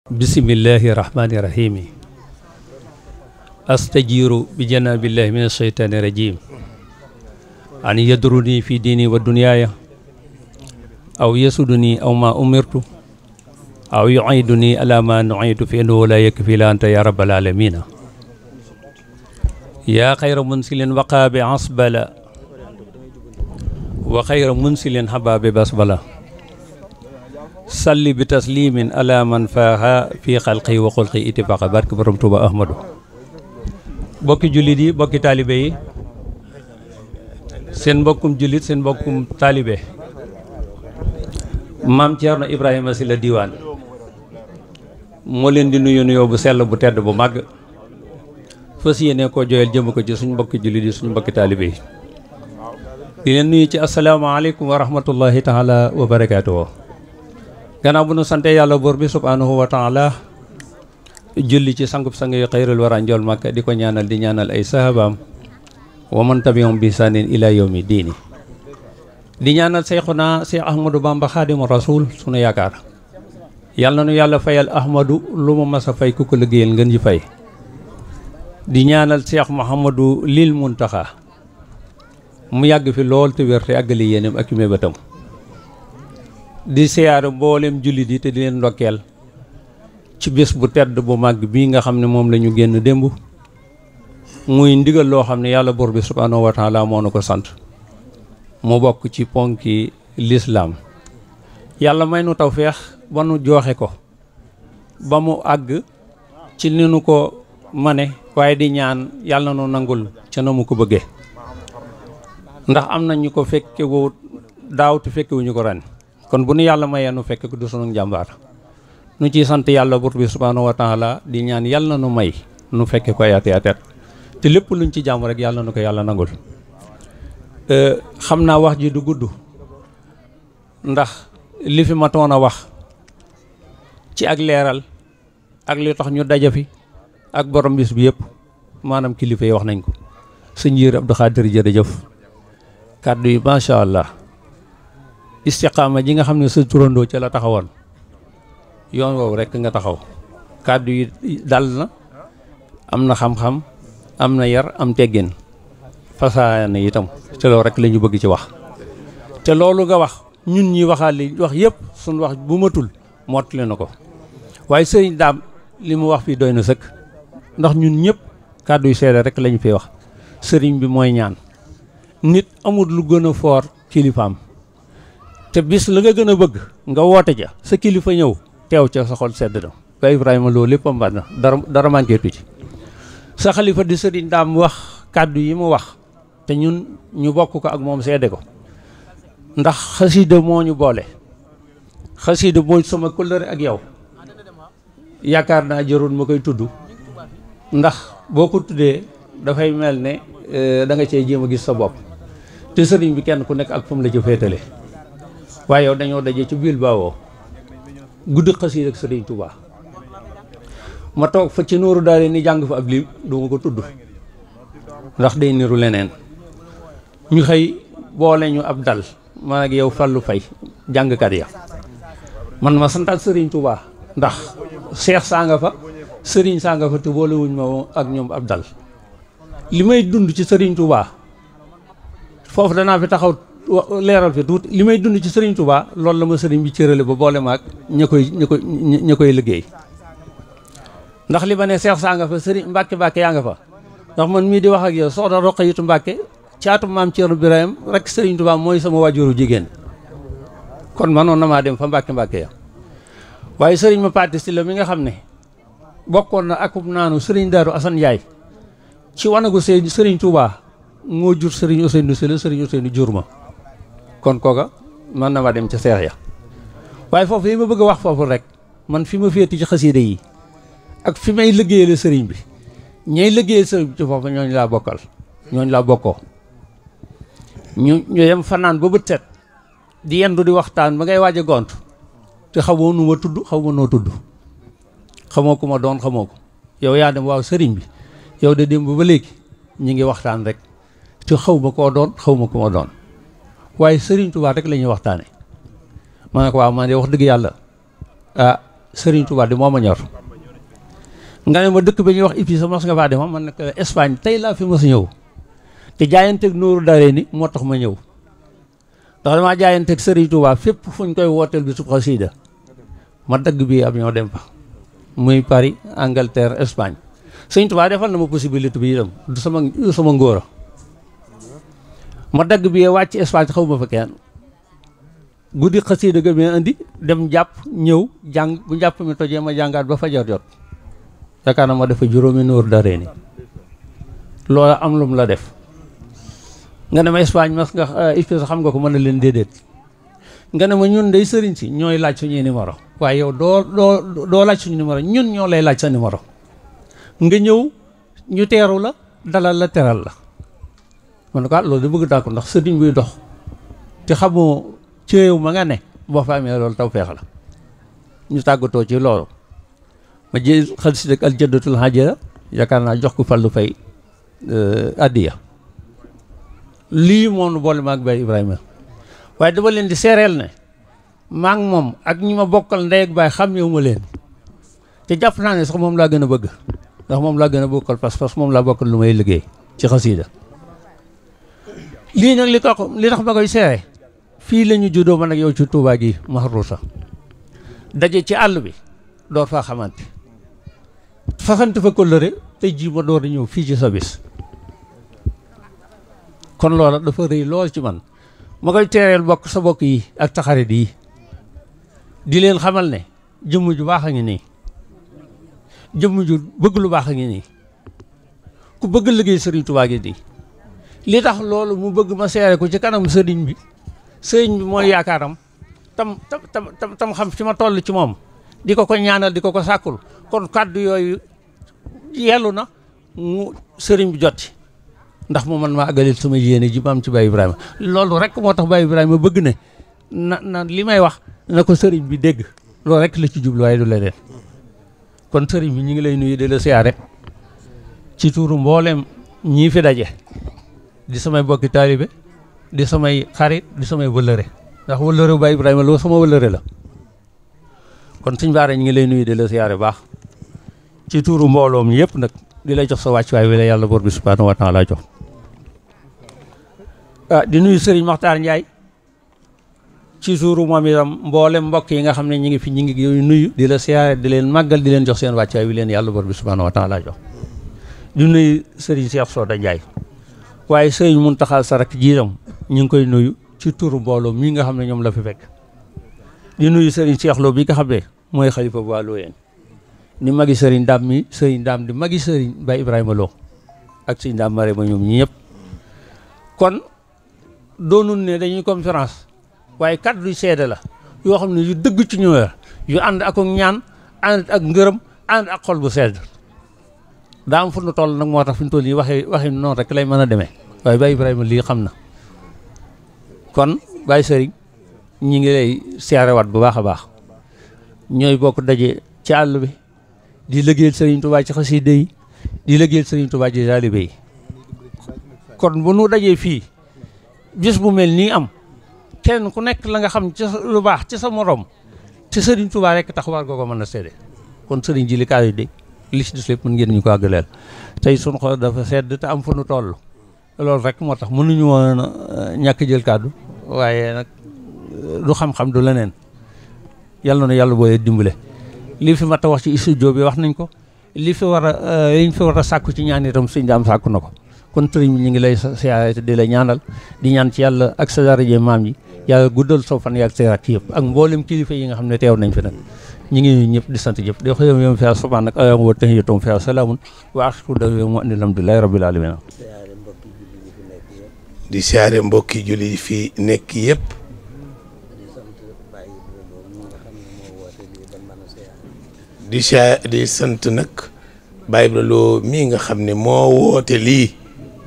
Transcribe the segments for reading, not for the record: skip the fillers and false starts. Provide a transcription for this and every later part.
bismillahi rahmani rahimi astajiru bi janabillahi min asheytaani rajim an yadruni fi diini wa dunyaaya aw yasuduni aw ma umirtu aw yuiduni ala ma nuitu fi innahu la yakfi la anta ya rabbal alamina ya xayra munsilin waqa bi asbala wa xayra munsilin haba bi basbala salli bi taslimin ala man faaxa fi xalqi wa xulqi itifaqa barke borom Tuuba Ahmadu bokki jullit yi bokki taalibe yi seen mbokkum jullit seen mbokkum taalibe maam Ceerno Ibrahima Sylla Diwane moo leen di nuyu nuyoo bu sell bu tedd bu màgg fas yéene koo joyal jëm ko ci suñ mbokki jullit yi suñ mbokki taalibe yi di leen nuyu ci asalaamaaleykum wa rahmatullahi taala wa barakaatuhu gannaaw bu nu sante yàlla buur bi subhaanahu wa taala julli ci sangub sang yu xayrul wara njool Makka di ko ñaanal di ñaanal ay sahabaam wa man tabi'ahum bi ihsaanin ila yawmi diini di ñaanal Seyxuna Seex Ahmadu Bamba Xaadimu Rasuul sunu yaakaar yàlla na nu yàlla fayal Ahmadu lu ma mas a fay ku ko liggéeyal ngeen ji fay di ñaanal Seex Muhammadu lil Muntaxa mu yàgg fi lool te wér te àggali yéenam ak yu mébétam di siyaare mboolem jullit yi te di leen ndokkeel ci bés bu tedd bu màgg bii nga xam ne moom la ñu génn démb muy ndigal loo xam ne yàlla buur bi subhaanahu wa taala moo na ko sant mu bokk ci ponki lislaam yàlla may nu tawfeex ba nu jooxe ko ba mu àgg ci ni nu ko mane waaye di ñaan yàlla nu nangul ca na mu ko bëggee ndax am na ñu ko fekkewu daaw te fekkewuñu ko ren kon bu nu yàlla mayee nu fekk du sunu njàmbaar nu ciy sant yàlla buur bi subhaanahu wa taala di ñaan yàlla nu may nu fekke ko ayaat te lépp luñ ci jàmm rek yàlla nu ko yàlla nangul xam naa wax ji du gudd ndax li fi matoon a wax ci ak leeral ak li tax ñu daja fi ak borom bis bi yëpp maanaam kilifa yi wax nañ ko sëñ Yéri Abdou Khadir jërëjëf kàddu yi macha allah istiqaama ji nga xam ne sa turandoo ca la taxawoon yoon woowu rek nga taxaw kàddu yi dal na am na xam-xam am na yar am teggin fasaana itam te loolu rek la ñu bëgg ci wax te loolu nga wax ñun ñi waxaat li wax yëpp suñ wax bu matul mottali na ko waaye sëriñ daam li mu wax fii doy na sëkk ndax ñun ñëpp kàddu yu seede rek lañu fi wax sëriñ bi mooy ñaan nit amul lu gën a foor kilifaam te bis la nga gën a bëgg nga woote ja sa kilifa ñëw teew ca sa xol sedd na ba Ibrahima loolu lépp am na dara manqué tu ci sa xalifa di sëriñ daam wax kàddu yi mu wax te ñun ñu bokk ko ak moom seede ko ndax xasida moo ñu boole xasida mooy sama kóllëre ak yow yaakaar naa jërul ma koy tudd ndax boo ko tuddee dafay mel ne da nga cee jéem a gis sa bopp te sëriñ bi kenn ku nekk ak fu mu la ci féetale waaye yow dañoo daje ci biir baawoo guddi xasida ak sëriñ Touba ma toog fa ci nooru daal ni jàng fa ab lim du ma ko tudd ndax day niru leneen ñu xëy boole ñu ab dal man ak yow Fallou Faye jàngkat ya man ma santaat sëriñ Touba ndax seex saa nga fa sëriñ saa nga fa te boolewuñ ma ak ñoom ab dal li may dund ci sëriñ Touba foofu danaa fi taxaw leeral fi tuuti li may dund ci sëriñ Touba loolu la ma sëriñ bi cërale ba boole ma ak ña koy liggéey ndax li ma ne seex saa nga fa sëriñ Mbàkke yaa nga fa ndax man mii di wax ak yow soxna Roqayatu Mbàkke caatu maam Ceerno Birahim rek sëriñ Touba mooy sama waajuru jigéen kon manoon na maa dem fa Mbàkke ya waaye sëriñ ma Paate Sylla mi nga xam ne bokkoon na akub naanu sëriñ Daaru Asan Njaay ci wanagu sëriñ Touba moo jur sëriñ Ousseynou Sylla sëriñ Ousseynou jur ma kon kooka man na ma dem ca seex ya waaye foofu yi ma bëgg a wax foofu rek man fi ma féeti ci xasiida yi ak fi may liggéeyale sëriñ bi ñay liggéeyal sëriñ bi ci foofu ñooñu laa bokkoo ñu yem fanaan ba bët set di yendu di waxtaan ba ngay waaj a gont te xamoo nu ma tudd xamoo noo tudd xamoo ku ma doon xamoo ko yow yaa dem waaw sëriñ bi yow de démb ba léegi ñu ngi waxtaan rek te xaw ma koo doon xaw ma ku ma doon waaye sëriñ Tuubaa rek la ñuy waxtaane ma ne ko waaw man de wax dëgg yàlla Serigne Touba di moo ma ñor nga ne ma dëkk bi ñuy wax Ipisa mos nga faa dem man nag Espagne tey laa fi mos a ñëw te jaayanteeg Nooru Daarayni moo tax ma ñëw ndax damaa jaayanteeg Serigne Touba fépp fuñ koy wooteel bi su xasida ma dagg bii ab ñoo dem fa muy Paris Angleterre Espagne Serigne Touba defal na ma possibilité bi itam du sama ngóora ma dagg bii wàcc Espagne xaw ma fa kenn guddi xasida ga mee indi dem jàpp ñëw jàng bu jàpp mi tojee ma jàngaat ba fajar jot yaakaar na ma defa juróomi Nooru Daarayni loola am lum la def nga ne ma Espagne mas nga Ipisa xam nga ko mën na leen déedéet nga ne ma ñun day sëriñ si ñooy laaj suñuy numéro waaye yow doo laaj suñu numéro ñun ñoo lay laaj sa numéro nga ñëw ñu teeru la dalal la teral la man ko loolu da bëgg daa ko ndax sëriñ buy dox te xamoo ci réew ma nga ne boo fa amee loolu taw feex la ñu tàggatoo ci loolu ma jël xasida ak aljaddatul hajira yaakaar naa jox ko Fallu Fay addiya lii moom boole ma ak Baye Ibrahima waaye dama leen di seereel ne maa ngi moom ak ñi ma bokkal ndey ak baay xàmmeewu ma leen te jàpp naa ne sax moom laa gën a bëgg ndax moom laa gën a bokkal pas-pas moom laa bokkal lu may liggéey ci xasida lii nag li tax ma koy seere fii la ñu juddoo man ak yow ci Touba gi Mahrousa daje ci àll bi door faa xamante fasante fa kóllëre tey jii ma door a ñëw fii ci sa bis kon loola dafa rëy lool ci man ma koy teereel bokk sa bokk yi ak taxarit yi di leen xamal ne jëmm ju baax a ngi nii jëmm ju bëgg lu baax a ngi nii ku bëgg liggéey Serigne Touba gi di li tax loolu mu bëgg ma seere ko ci kanam sëriñ bi mooy yaakaaram tam xam ci ma toll ci moom di ko ñaanal di ko sàkkul kon kàddu yooyu yellu na mu sëriñ bi jotti ndax mu man ma àggalil sama yéene ji ma am ci Baye Ibrahima loolu rek moo tax Baye Ibrahima bëgg ne na li may wax na ko sëriñ bi dégg loolu rek la ci jublu waaye du leneen kon sëriñ bi ñu ngi lay nuyu di la siyaare ci tuuru mboolem ñii fi daje di samay bokki taalibe di samay xarit di samay wëllëre ndax wëllëre Baye Ibrahima loolu sama wëllëre la kon suñ baare ñu ngi lay nuyu di la siyaare baax ci tuuru mbooloom yëpp nag di lay jox sa wàccuwaay wi la yàlla bor bi subhanahu wa taala jox di nuyu Serigne Makhtar Ndiaye ci tuuru moom itam mboolem mbokk yi nga xam ne ñi ngi fi ñi ngi yooyu nuyu di la siyaare di leen màggal di leen jox seen wàccuwaay wi leen yàlla bor bi subhanahu wa taala jox di nuyu Serigne Cheikh Soda Ndiaye waaye Serigne Mountakha Sarak jiitam ñu ngi koy nuyu ci tuuru mbooloo mii nga xam ne ñoom la fi fekk di nuyu Serigne Cheikh Lo bi nga xam ne mooy xalifa bu wàllu yéen ni magi Serigne Dame mi Serigne Dame di magi Serigne Baye Ibrahima Lo ak Serigne Dame Mare ma ñoom ñi ñëpp kon doonul ne dañuy conférence waaye kàddu yu seede la yoo xam ne yu dëgg ci ñu yu ànd ak ñaan ànd ak ngërëm ànd ak xol bu sedd daa am fu nu toll nag moo tax fi ñu toll nii waxi noonu rek lay mën a demee waaye Baye Ibrahima lii xam na kon Baye Serigne ñi ngi lay siyaarewaat bu baax a baax ñooy bokk daje ci àll bi di liggéeyal Serigne Touba ci xasida yi di liggéeyal Serigne Touba ci taalibe yi kon bu nu dajee fii bis bu mel nii am kenn ku nekk la nga xam ci lu baax ci sa morom ci Serigne Touba rek tax war nga ko mën a séddee kon Serigne ji li kaayu de li ci des lépp mën ngeen ñu ko àggaleel tey sunu xol dafa sedd te am fu nu toll loolu rek moo tax mënuñu woon a ñàkk jël kàddu waaye nag du xam-xam du leneen yàlla na yàlla booyee dimbale li fi mat a wax ci studio bi wax nañ ko liñ fi war a sàkku ci ñaan itam suñ daam sàkku na ko kon sëriñ bi ñu ngi lay siyaare te di la ñaanal di ñaan ci yàlla ak sa daraje maam yi yàlla guddal soo fan yaag sa rak yëpp ak mboolem kilifa yi nga xam ne teew nañ fi nag ñu ngi ñëpp di sant ñëpp di wax yow fi subhaan nag ayam wa tahiyatum fi salaamun wa axiru da'waahum ani alhamdulillahi rabbil alamin di siyaare mbokki julli fi nekk yëpp di sant nag Baye Ibra Lo mii nga xam ne moo woote lii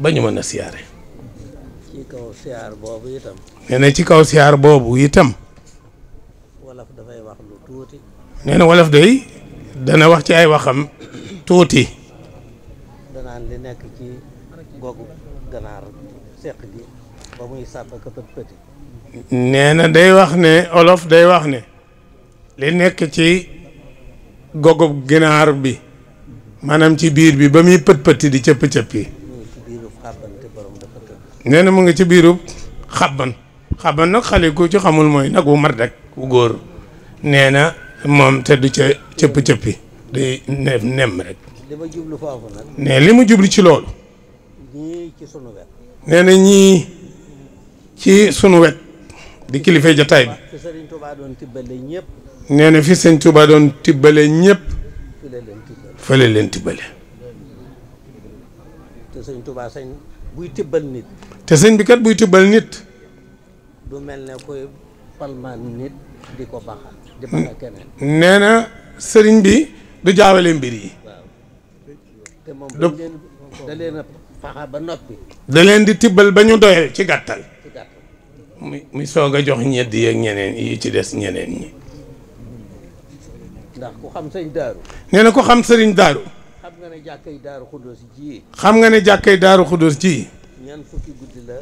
ba ñu mën a siyaare ci kaw siyaar boobu itam nee na ci kaw siyaar boobu itam wolof dafay wax lu tuuti nee na wolof day dana wax ci ay waxam tuuti danaan li nekk ci googu ganaar seq gi ba muy sàpp ka pët pëti nee na day wax ne olof day wax ne li nekk ci gogub ginaar bi maanaam ci biir bi ba muy pët-pëti di cëpp-cëppi nee na mu ngi ci biirub xabban nag xale ku ci xamul mooy nag wu mat rek wu góor nee na moom te du ca cëpp-cëppi day nem rek li ma jublu foofu nag ne li mu jublu ci loolu ñii ci sunu wet nee na ñii ci sunu wet di kilifay jataay bi fi Sëriñ Tuubaa doon tibbale ñëpp nee na fi sëñ Tuubaa doon tibbale ñëpp fële leen tibbale te Sëriñ Tuubaa sañ buy tibbal nit te sëñ bi kat buy tibbal nit du mel ne koy palmaan nit di ko baxa di baxa keneen nee na sëriñ bi du jaawale mbir yi waaw te moom da leen a paxa ba noppi da leen di tibbal ba ñu doyal ci gàttal ci gàttal muy soog a jox ñedd yi ak ñeneen yi ci des ñeneen ñi ndax ku xam sëñ daaru nee na ko xam sëriñ daaru xam nga ne jàkkay daaru xudóos ji xam nga ne jàkkay daaru xudóos ji ñeent fukki guddi la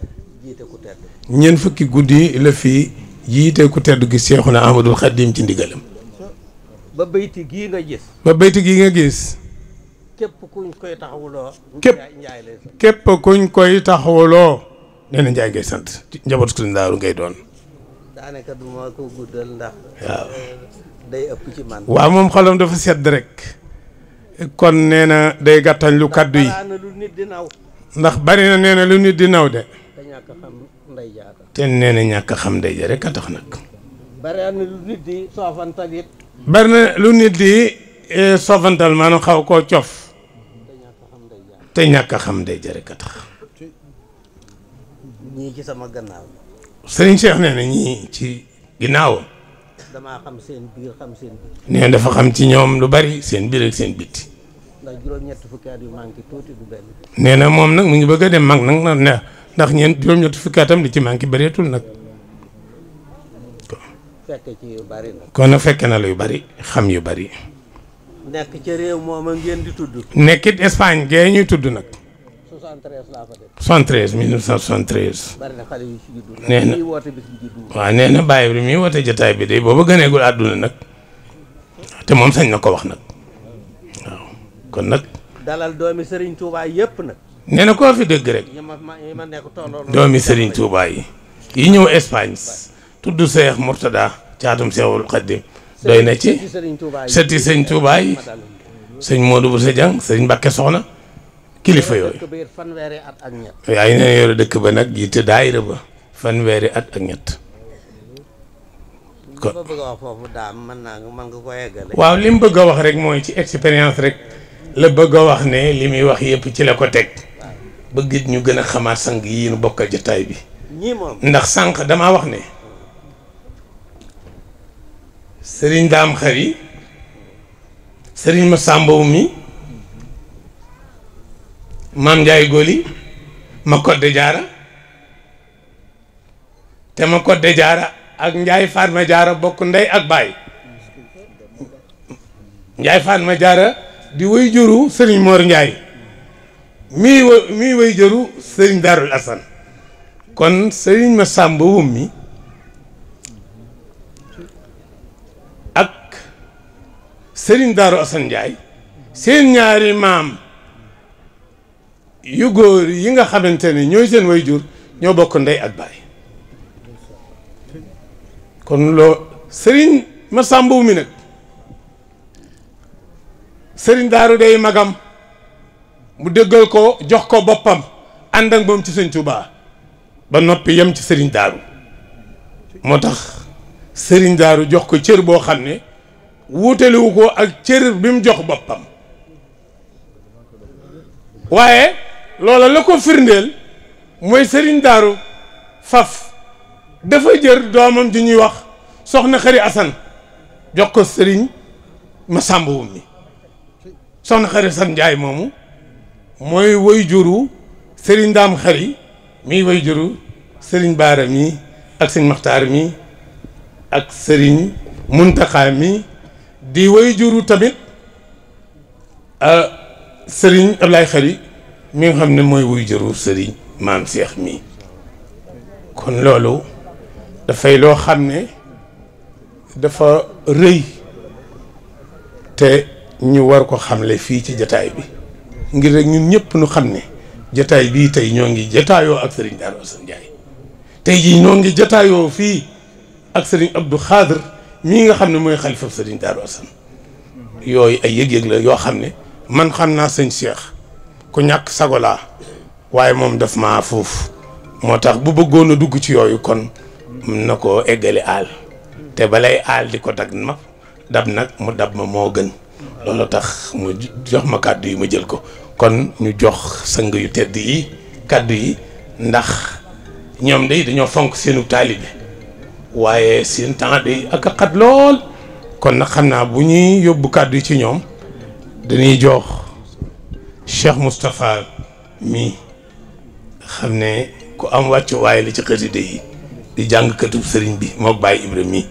jiite ku tedd ñeent fukki guddi la fi jiite ku tedd gi Seexuna Ahmadul Xaadim ci ndigalam ba bayti gii nga gis ba bayti gi nga gis képp kuñ koy taxawuloo njaay lay sant képp kuñ koy taxawuloo nee na njaay ngay sant njabootu sëriñ daaru ngay doon daanaka du ma ko guddal ndax waaw day ëpp ci man waaw moom xolam dafa sedd rek kon nee na day gàttañ lu kaddu yi na lu nit di naw ndax bari na nee na lu nit di naw de te ñàkk xam nday jaata te nee na ñàkk xam nday ja rek a tax nag bari na lu nit di soofantal it bari na lu nit di sofantal maanaam xaw koo cof te ñàkk xam nday jaata te ñàkk xam nday ja rek a tax ñii ci sama gannaaw sëriñ Cheikh nee na ñii ci ginnaawam damaa xam seen biir xam seen biir nee dafa xam ci ñoom lu bari seen biir ak seen bitti ndax juróom-ñetti fukki at yu manqué tuuti du benn nee na moom nag mu ngi bëgg a dem mag nag ne ndax juróom-ñetti fukki atam li ci manqué bëreetul nag fekke ci yu bari nag kon nag fekke na la yu bari xam yu bari nekk ca réew moom a ngeen di tudd nekkit Espagne gee ñuy tudd nag 73 laa fa def 73 1973 bari na xale yu ci juddu nee na ñuy woote bis bi juddu waaw nee na bàyyi bi muy woote jotaay bi de booba gëneegul àdduna nag te moom sañ na ko wax nag waaw kon nag dalal doomi Serigne Touba yëpp nag nee na koo fi dëgg rek yi ma nekk tolloo doomi Serigne Touba yi ñëw Espagne tudd Seex Murtada caatum Seexul Xaddim doy na ci sëti sëñ Touba yi sëñ Modou Boussa Dieng sëñ Mbàkke Soxna kilifa yooyu fanweeri at ak ñett yaay ne yore dëkk ba nag jiite daayira ba fanweeri at ak ñett li ma bëgg a wax foofu daam mën nga ko yeggale waaw li mu bëgg a wax rek mooy ci expérience rek la bëgg a wax ne li muy wax yëpp ci la ko teg bëgg ñu gën a xamaat sang yi nu bokkal jotaay bi ñii moom ndax sànq damaa wax ne sëriñ Daam Xari sëriñ ma sàmbaw mi maam Njaay Góoli ma kodde jaara te ma kodde jaara ak Njaay Fatma jaara bokk ndey ak baay Njaay Fatma jaara di way juru sëriñ Mor Njaay mii way juru sëriñ Daarul Asan kon sëriñ ma sàmba wum mi ak sëriñ Daaru Asan Njaay seen ñaari maam yu góor yi nga xamante ne ñooy seen way jur ñoo bokk ndey ak baay kon loo sëriñ ma sàmbaw mi nag sëriñ Daaru day magam mu dëggal ko jox ko boppam ànd ak moom ci sëñ Tuubaa ba noppi yem ci sëriñ Daaru moo tax sëriñ Daaru jox ko cër boo xam ne wuutalewu ko ak cër bi mu jox boppam waaye loola la ko firndeel mooy sëriñ Daaru faf dafa jër doomam ji ñuy wax soxna Xari Asan jox ko sëriñ Masamba Wum mi soxna Xari Asan Njaay moomu mooy way juru sëriñ Daam Xari mii way juru sëriñ Baara mi ak sëriñ Maxtaar mi ak sëriñ Muntaxa mi di way juru tamit sëriñ Ablaay Xari mi nga xam ne mooy way juru sëriñ Maam Seex mi kon loolu dafay loo xam ne dafa rëy te ñu war ko xamle fii ci jataay bi ngir rek ñun ñëpp ñu xam ne jataay bii tey ñoo ngi jataayoo ak Serigne Darou Assane Ndiaye tey jii ñoo ngi jataayoo fii ak Serigne Abdou Khadr mii nga xam ne mooy xalifa Serigne Darou Assane yooyu ay yëg-yëg la yoo xam ne man xam naa sëñ Cheikh ku ñàkk sago laa waaye moom daf maa foofu moo tax bu bëggoon a dugg ci yooyu kon na ko eggale aal te balay aal di ko dab nag mu dab ma moo gën loolu tax mu jox ma kàddu yi ma jël ko kon ñu jox sang yu tedd yi kàddu yi ndax ñoom day dañoo fonk seenu taalibe waaye seen temps day ak a xat lool kon nag xam naa bu ñuy yóbbu kàddu yi ci ñoom dañuy jox Cheikh Moustapha mi xam ne ku am wàccu waaye li ci xasida yi di jàng katub sëriñ bi mook Baye Ibrahima mi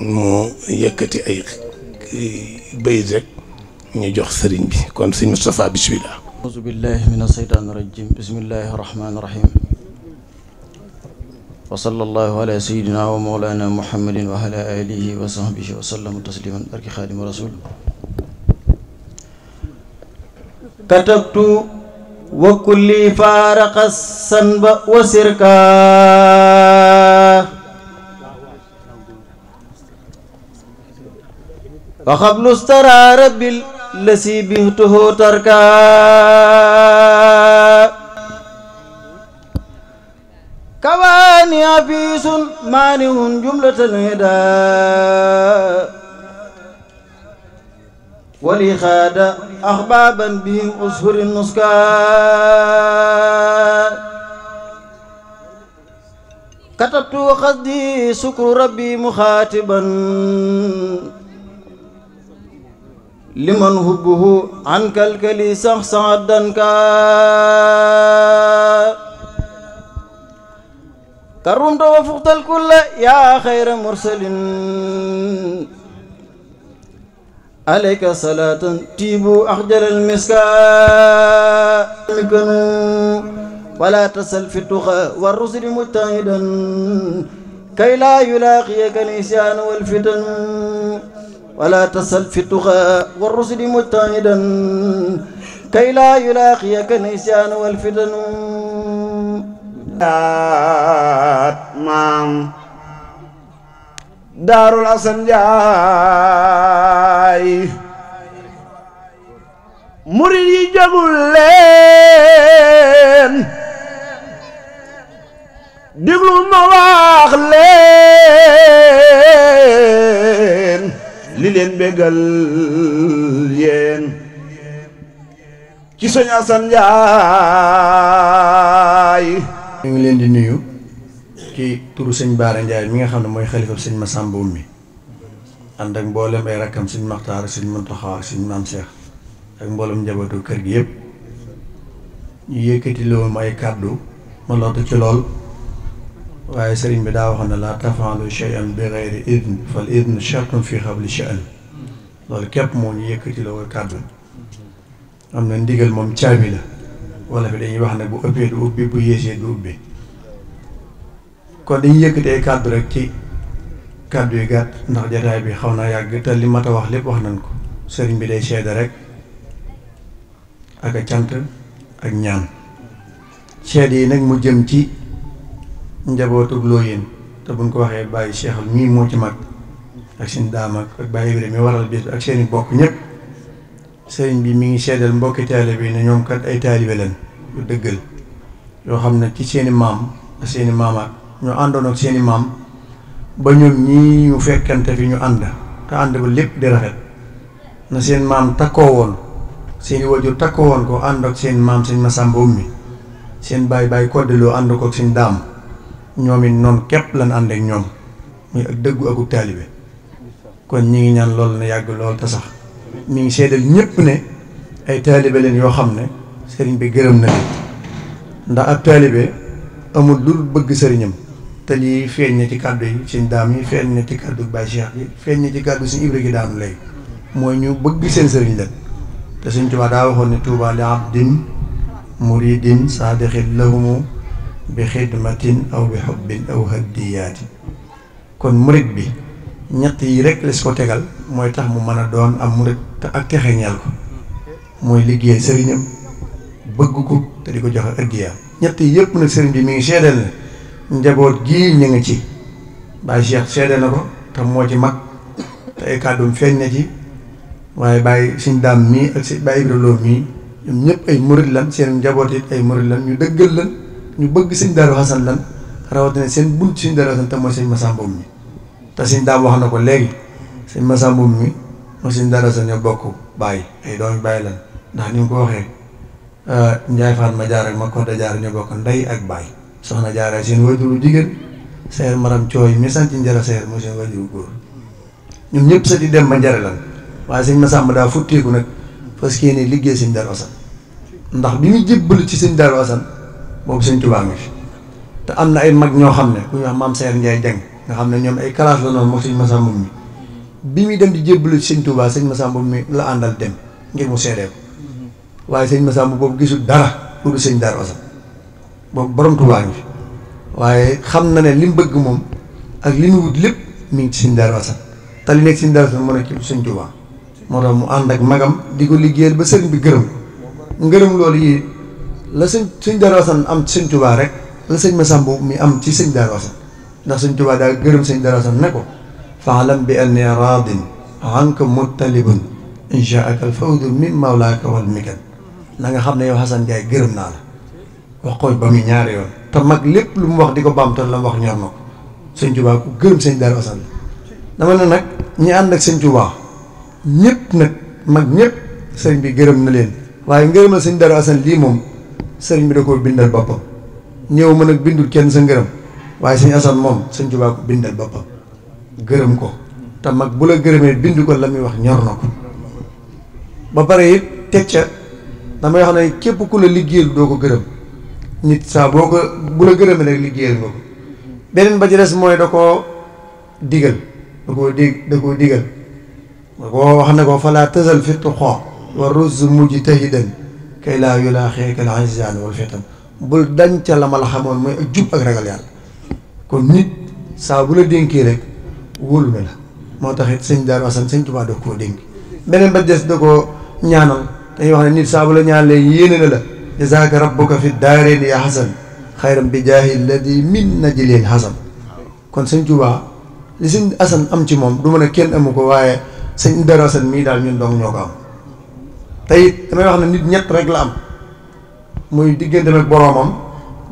mu yëkkati ay bayit rek ñu jox sëriñ bi kon sëñ Moustapha bismillah auzu billahi min asheytaan irajim bismillahi irrahmani irrahim wa sallallahu ala sayidina wa mawlana muhammadin wa ala alihi wa sahbihi wa sallama tasliman barki xaadima rasul katabtu wa kulli faaraqa sanba wa sirka wa xablu stara rabbil lasi bihtuhu tarka kawaani afisun maanihun jumlatal hida wali xaada axbaaban bihim ushurin nuska katabtu wa xasdi sukru rabbi muxaatiban liman hubbuhu an kalkali sax danka karumta wa fuxtal kulla yaa xayra mursalin alayka salatan tiibu axjalal miska mikanu wala tasal fi tuxa wa rusli mujtahidan kay laa yulaqiyaka nisyan wal fitan ولا تسل في التقى والرشد مجتهدا كي لا يلاقيك النسيان والفتن maam Darou Assane Ndiaye murid yi jagul leen diglu ma wax leen li leen bégal yéen ci sëñ Assane Ndiaye ñu ngi leen di nuyu ci turu sëñ Baara Ndiaye mi nga xam ne mooy xalifab sëñ Massamba mi ànd ak mboolem ay rakkam sëñ Maxtaar sëñ Muntaxa ak sëñ Maam Cheikh ak mboolem njabootu kër gi yëpp ñu yëkkati loolu ay kàddu ma lootu ci lool waaye sëriñ bi daa waxoon ne laa tafaalu shay'an bi ghayri idn fal idn shartun fi qabli sha'n loolu képp moo ñu yëkkati loolu kàddu am na ndigal moom caabi la wala fi dañuy wax ne bu ëppee du ubbi bu yéesee du ubbi kon dañuy yëkkati ay kàddu rek ci kàddu yu gàtt ndax jataay bi xaw naa yàgg te li mat a wax lépp wax nañ ko sëriñ bi day seede rek ak a cant ak ñaan seede yi nag mu jëm ci njabootug Looyeen te buñ ko waxee bàyyi Cheikh mii moo ci mag ak seen daam ak bàyyi Ibrahima mi waral bis bi ak seeni bokk ñëpp sëriñ bi mi ngi seedal mbokki taalibe bi ne ñoom kat ay taalibe leen yu dëggal yoo xam ne ci seeni maam ak seeni maamaat ñoo àndoon ak seeni maam ba ñoom ñii ñu fekkante fi ñu ànd te ànd ba lépp di rafet na seen maam takkoo woon seeni wajur takkoo woon ko ànd ak seen maam seen Masamba Ummi seen baay koddeloo ànd ko ak seen daam ñoom it noonu képp lan ànd ak ñoom muy ak dëggu akuk taalibe kon ñi ngi ñaan loolu na yàgg lool te sax mi ngi seedal ñëpp ne ay taalibe leen yoo xam ne sëriñ bi gërëm na leen ndax ab taalibe amul lu bëgg sëriñam te lii feeñ na ci kàddu yi seen daam yi feeñ na ci kàddu Baay Cheikh yi feeñ na ci kàddu suñu Ibra gi daanu léegi mooy ñu bëgg seen sëriñ leen te Sëriñ Tuubaa daa waxoon ne Tuubaa li abdin muridin saadixin lahumu bi xidmatin aw bi xubbin aw haddiyaatin kon murid bi ñett yi rek les ko tegal mooy tax mu mën a doon am murit te ak texe ñeel ko mooy liggéey sëriñam bëgg ko te di ko joxe addiya ñett yi yëpp nag sëriñ bi mi ngi seedeel ne njaboot gii ñu ngi ci Baye Cheikh seede na ko te moo ci mag te ay kàddum feeñ na ci waaye Baye Sëñ Daam mii ak si Baye Ibra Lo mii ñoom ñëpp ay murit lan seen njaboot it ay murit lan ñu dëggal lan ñu bëgg Sëñ Daaru Xasan lan rawatina seen bunt Sëñ Daaru Xasan te mooy Sëñ Masamba mi te Sëñ Daam wax na ko léegi Sëñ Masamba mi moo Sëñ Daaru Xasan ñoo bokk Baye ay doomi Baye lan ndax ni mu ko waxee Njaay Faat ma jaar ak ma Kodda jaar ñoo bokk ndey ak Baye soxna jaaree seen wajuru jigéen seer maram cooy mi sant njara seer mooy seen wajuru góor ñun ñëpp sa di dem ba njare lan waaye Sëñ Masamba daa futteeku nag parce que ni liggéey Sëñ Daaru Xasan ndax bi muy jébbalu ci Sëñ Daaru Xasan boobu Sëñ Tuubaa ngi fi te am na ay mag ñoo xam ne ku ñuy wax maam Seer Njaay Jeng nga xam ne ñoom ay classe la noonu moom Sëñ Masamba mi bi muy dem di jébbalu ci Sëñ Tuubaa Sëñ Masamba mi la àndal dem ngir mu seedee ko waaye Sëñ Masamba boobu gisul dara lu dul Sëñ Daaru Xasan boobu borom Tuubaa ngi fi waaye xam na ne li mu bëgg moom ak li mu wut lépp mi ngi ci Sëñ Daaru Xasan te li nekk Sëñ Daaru Xasan mën a ci Sëñ Tuubaa moo tax mu ànd ak magam di ko liggéeyal ba sëriñ bi gërëm ngërëm loolu yi la Sëñ Daaru Xasan am ci Sëñ Tuubaa rek la Sëñ Masamba mi am ci Sëñ Daaru Xasan ndax Sëñ Tuubaa daa gërëm Sëñ Daaru Xasan ne ko faalam bi anni raadin anka muttalibun inchaaka alfawdu min mawlaaka wal mikan na nga xam ne yow Xasan Njaay gërëm naa la wax ko ba muy ñaari yoon te mag lépp lu mu wax di ko baamtal la mu wax ñor na ko Sëñ Tuubaa ku gërëm Sëñ Daaru Xasan dama ne nag ñi ànd ak Sëñ Tuubaa ñëpp nag mag ñëpp sëriñ bi gërëm na leen waaye ngërëmal Sëñ Daaru Xasan lii moom sëriñ bi da koo bindal boppam ñëw ma nag bindul kenn sa ngërëm waaye Sëñ Xasan moom Sëñ Tuubaa ko bindal boppam gërëm ko te mag bu la gërëmee bind ko la muy wax ñor na ko ba pare it teg ca damay wax ne képp ku la liggéeyal doo ko gërëm nit saa boo ko bu la gërëmee rek liggéeyal nga ko beneen ba ci des mooy da koo digal da koo digal da koo wax ne ko falaa tësal fittu xoo wa rus mujtahidan kay laa yulaa xeekal ansaan wal fitan bul dañ ca la ma la xamoon mooy ak jub ak ragal yàlla kon nit saa bu la dénkee rek wóolu na la moo tax it Sëñ Daaru Xasan Sëñ Tuubaa da koo dénk beneen ba des da koo ñaanal dañuy wax ne nit saa bu la ñaanalee yéene na la jazaaka rabbuka fi daarayni ya xasan xayran bi jaahi alladi min najlil xasan kon Sëñ Tuubaa li Sëñ Xasan am ci moom du mën a kenn amu ko waaye Sëñ Daaru Xasan mii daal ñun dong ñoo ko am te it damay wax ne nit ñett rek la am muy digganteem ak boroomam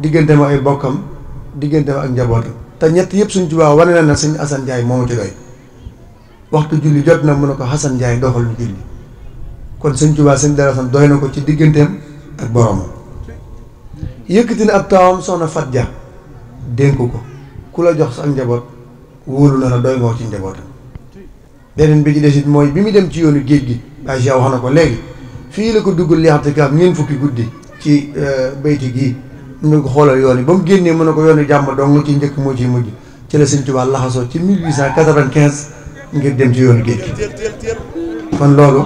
digganteem ak ay bokkam digganteem ak njabootam te ñett yëpp Sëñ Tuubaa wane na ne Sëñ Xasan Njaay moomu ci doy waxtu julli jot na mu ne ko Xasan Njaay doxal ñu julli kon Sëñ Tuubaa Sëñ Daaru Xasan doy na ko ci digganteem ak boroomam yëkkati na ab taawam soxna Fat Ja dénk ko ku la jox sa ak njaboot wóolu na la doy nga ci njabootam beneen bi ci des it mooy bi mu dem ci yoonu géej gi Baye Cheikh wax na ko léegi fii la ko duggal li'tikaaf ñeent fukki guddi ci bayti gii mu ne ko xoolal yoon yi ba mu génnee mu ne ko yoonu jàmm dong mu ci njëkk moo ciy mujj ci la Sëñ Tuubaa laxasoo ci 1895 ngir dem ci yoonu géej gi kon loolu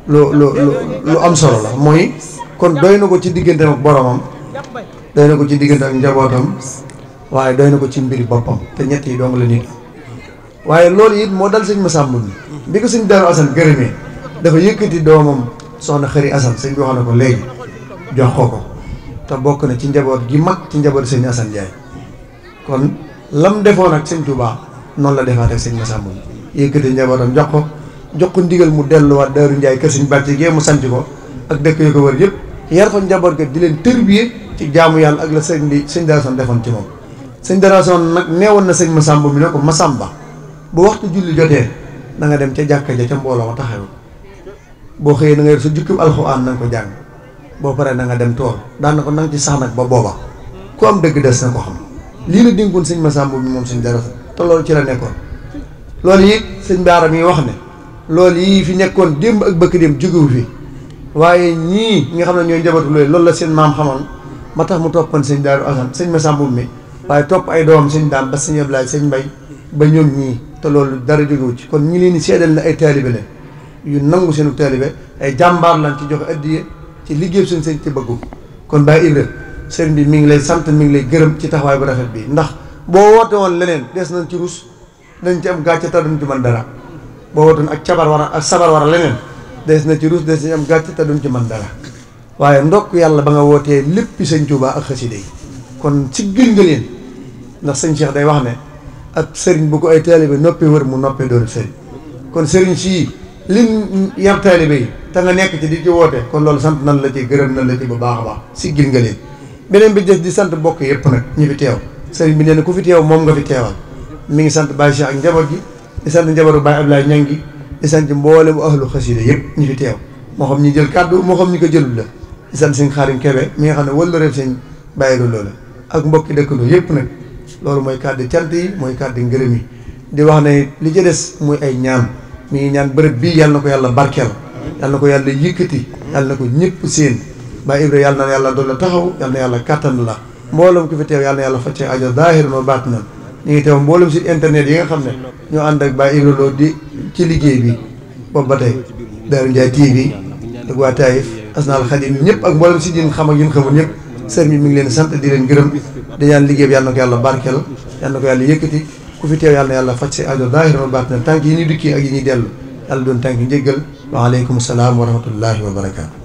lu am solo la mooy kon doy na ko ci digganteem ak boromam doy na ko ci diggante ak njabootam waaye doy na ko ci mbiri boppam te ñett yi dong la nit waaye loolu it moo dal Sëñ Masamba bi ko Sëñ Daaru Xasan gërëmee dafa yëkkati doomam soxna Xëri Asan sëñ bi wax na ko léegi jox ko te bokk na ci njaboot gi mag ci njaboot Sëñ Xasan Njaay kon lam defoon ak Sëñ Tuubaa noonu la defaat ak Sëñ Masamba yëkkati njabootam jox ko ndigal mu delluwaat Daaru Njaay kër Sëñ Bàcci gee mu sanc ko ak dëkk yu ko wër yëpp yar fa njaboot ga di leen tërbiye ci jaamu yàlla ak la Sëñ Daaru Xasan defoon ci moom Sëñ Daaru Xasan nag neewoon na Sëñ Masamba mi ne ko Masamba bu waxtu julli jotee na nga dem ca jàkka ja ca mbooloo ma taxaw boo xëyee na nga yor sa jukkib alxuraan na nga ko jàng boo paree na nga dem tool daan na ko nang ci sax nag ba booba ku am dëgg des na ko xam lii la dénkoon Sëñ Masamba bi moom Sëñ Daaru Xasan te loolu ci la nekkoon loolu it Sëñ Baara mi wax ne loolu yii fi nekkoon démb ak bëkk démb jógewu fi waaye ñii nga xam ne ñooy njabootu loolu la seen maam xamoon ba tax mu toppan Sëñ Daaru Xasan Sëñ Masamba mi waaye topp ay doomam Sëñ Daam ba Sëñ Ablaay Sëñ Mbay ba ñoom ñii te loolu dara jógewu ci kon ñi leen di seedal na ay taalibe leen yu nangu seenu taalibe ay jàmbaar lan ci joxe addiye ci liggéey suñu sëñ ci bëggu kon Baye Ibra sëriñ bi mi ngi lay sant mi ngi lay gërëm ci taxawaay bu rafet bi ndax boo woote woon leneen des nañ ci rus dañ ci am gàcce te duñ ci mën dara boo wootoon ak cabar war a ak sabar war a leneen des na ci ruus des na am gàcc te duñ ci mën dara waaye ndokk yàlla ba nga wootee léppi sëñ Tuubaa ak xasida yi kon ci gën nga leen ndax sëñ Cheikh day wax ne ab sëriñ bu ko ay taalibe noppee wër mu noppee doon sëriñ kon sëriñ sii lim yar taalibe yi te nga nekk ci di ci woote kon loolu sant nan la ci gërëm nan la ci bu baax a baax si gil nga leen beneen bi des di sant bokk yëpp nag ñi fi teew sëriñ bi nee na ku fi teew moom nga fi teewal mi ngi sant Baye Cheikh ak njaboot gi di sant njabootu Baye Abdoulaye Niang gi di sant mboolem ahlu xasida yëpp ñi fi teew moo xam ñi jël kàddu moo xam ñi ko jëlul la di sant sëñ Xaarim Kebe mi nga xam ne wala réew sëñ bàyyi loolu la ak mbokki dëkkandoo yëpp nag loolu mooy kàddu cant yi mooy kàddu ngërëm yi di wax ne li ci des muy ay ñaan mi ngi ñaan bërëb bii yàlla na ko yàlla barkeel yàlla na ko yàlla yëkkati yàlla na ko ñëpp seen Baye Ibra yàlla na yàlla doon la taxaw yàlla na yàlla kàttan la mboolem ku fi teew yàlla na yàlla facce ajo zaahiran wa baatinan ñu ngi teew mboolem site internet yi nga xam ne ñoo ànd ak Baye Ibra Lo di ci liggéey bi boobu ba tey Darou Ndiaye TV ak waa Taïf Asnaal Xadim ñëpp ak mboolem site yi ñu xam ak ñu xamul ñëpp sëriñ bi mi ngi leen sant di leen gërëm di ñaan liggéey bi yàlla na ko yàlla barkeel yàlla na ko yàlla yëkkati ku fi teew yàlla na yàlla faj si aajo zaahiran wa baatinan tànk yi ñuy dikki ak yi ñuy dellu yàlla doon tànk njéggal wa aleykum salaam wa rahmatullahi wa barakaatu